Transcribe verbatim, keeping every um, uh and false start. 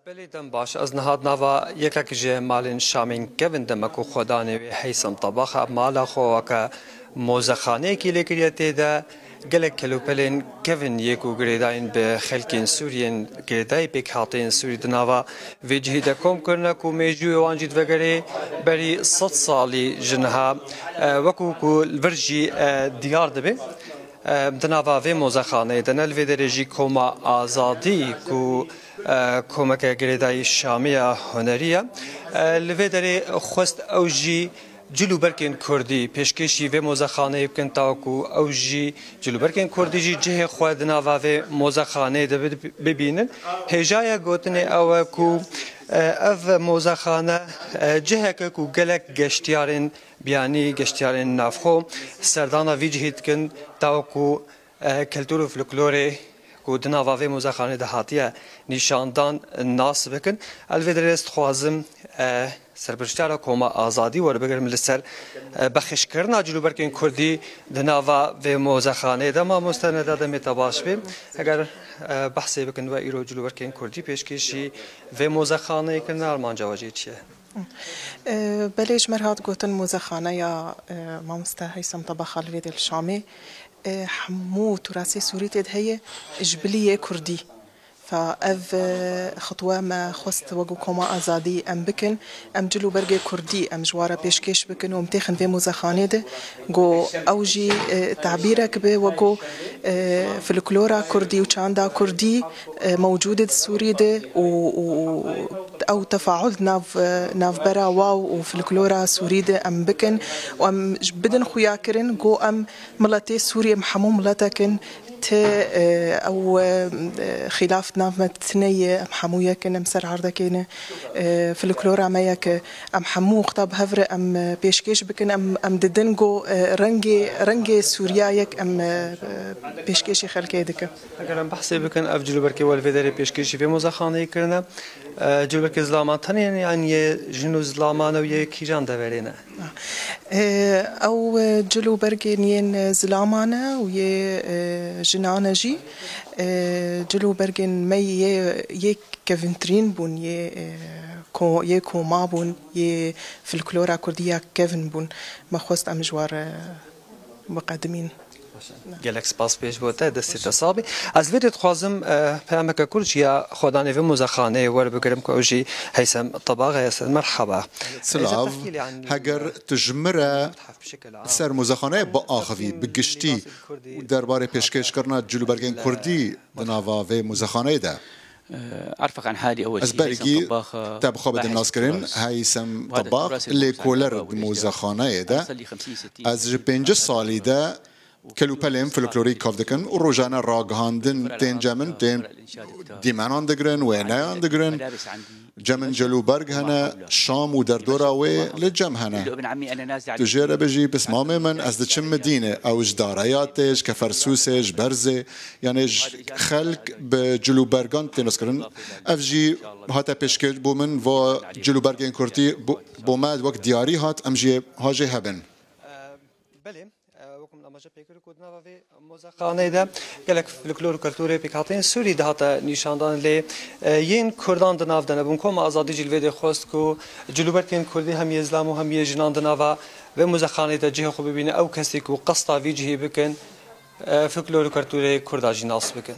Belê dem baş, ez niha di nava yekek ji malên Şamên kevin de me ku xwedanê wê Heysem Tebax e, mala xwe weke mozexaneyekî lê kiriye, tê de gelek kelûpelên kevin yê ku girêdayîn bi xelkên Sûriyên girêdayî pêkhateyên Sûrî di nava vê cihî de kom kirine ku mêjûyê wan jî divegerê berî sed salî ji niha, e, wekû ku li vir jî, e, diyar dibe. E, di nava vê mozexaneyê de ne li vê derê jî Koma Azadî ku, e, komeke girêdayî Şamê ya hunerî ye. E, li vê derê xwest ew jî cil û berkên kurdî pêşkêşî vê mozexaneyê bikin, ta ku ew jî cil û berkên kurdî jî cihê xwe di nava vê mozexaneyê de bid-, bibînin. Hêjaya gotinê ew e ku, e, ev mozexane, e, ciheke ku gelek geştiyarên biyanî, geştiyarên navxwe serdana vî cihê dikin, ta ku, e, keltûr û folklorê ku di nava vê mozexanê de hatiye nîşandan nas bikin. Ez li vê derê ez dixwazim, e, serpirştiyara Koma Azadî werbigirim li ser, e, bexşkirina cilûbergên kurdî di nava vê mozexanê de. Mamoste Neda, demê te baş be. Eger, e, behsê bikin we îro cilûbergên kurdî pêşkêşî vê mozexaneyê kirine, armanca we jê çi ye? E, belê, ji me re hat gotin mozexaneya, e, mamoste Heysem Tebaxa li vê dê li Şamê, e, hemû turasê Sûrî tê de heye ji bilî yê kurdî. Fa ev, e, xitwe me xwest wekû Koma Azadî em bikin, em cil û bergê kurdî em ji wan re pêşkêş bikin û em têxin vê mozexanê de, ku ew jî, e, tabîrek be wekû, e, folklora kurdî û çanda kurdî, e, mewcûd e di Sûrî de û, û, û ew tefaul di nav, e, navbera wa û folklora Sûrî de em bikin û em ji bidin xuyakirin ku em miletê Sûrî, em hemû miletek in, ti, e, ew, e, xîlaf di nav me tune ye, em hemû yek in, em ser erdekê ne, e, folklora me yek e, em hemû wexta bi hev re em, e, pêşkêş bikin, em, em didin ku, e, rengê, rengê Sûriya yek em, e, pêşkêşî xelkê dikin. Eger em behsê bikin, ev cilûbergê we li vê derê pêşkêşî vê mozexaneyê kirine, e, cilûbergê zilaman tenê ne, yan yê jin û zilaman e û yê kîjan deverê ne? E, ew, e, cilûbergên yên, e, zilaman e û yê, e, jinan e jî. E, cilûbergên me yê, yê kevintirîn bûn, yê, e, ko-, yê koma bûn, yê folklora kurdî ya kevin bûn. Me xwest em ji wan re biqedimîn. Gelek spas pêş bo te, destê te sax be. Ez vê dê dixwazim, e, peyameke kurt ji ya xwedanê vê mozexaneyê werbigirim ku ew jî Heysem Tebax e. Heysem, merhaba. Silav. Heger tu ji min re ser mozexaneyê biaxivî, bi giştî û derbarê pêşkêşkirina cilûbergên kurdî di nava vê mozexaneyê de. Ez bergî te bi xwe bidim naskirin, Heysem Tebax, lêkoler di mozexaneyê de. Ez ji pêncî salî de kelûpelên folklorî kav dikin û rojane ragihandin tên cem min, tên dîmenan digirin, wêneyan digirin. Cem min cilûberg hene, Şam û derdora wê li cem hene. Tu jê re bijî, pismamê min, ez diçim Midînê, ew ji Dareya tê, ji Kefersûsê, ji Berzê, yanê ji xelk bi cilûbergan tê naskirin. Ev jî hate pêşkêş bo min, va cilûbergên kurdî bo, bo me wek diyarî hat, em jî ha jê hebin. Belê, e, wekî min amaje pê kir ku di nava vê mozexaneyê de gelek folklor û kulturê pêkhateyên Sûrî dihate nîşandan, lê, e, yên kurdan di nav de nebûn. Koma Azadî jî li vê dê xwest ku cilûbergên kurdî hem yê zilam û hem yê jinan di nava vê mozexaneyê de cihê xwe bibîne. Ew kesê ku qesta vî cihê bikin, e, folklor û kulturê kurda jî nas bikin.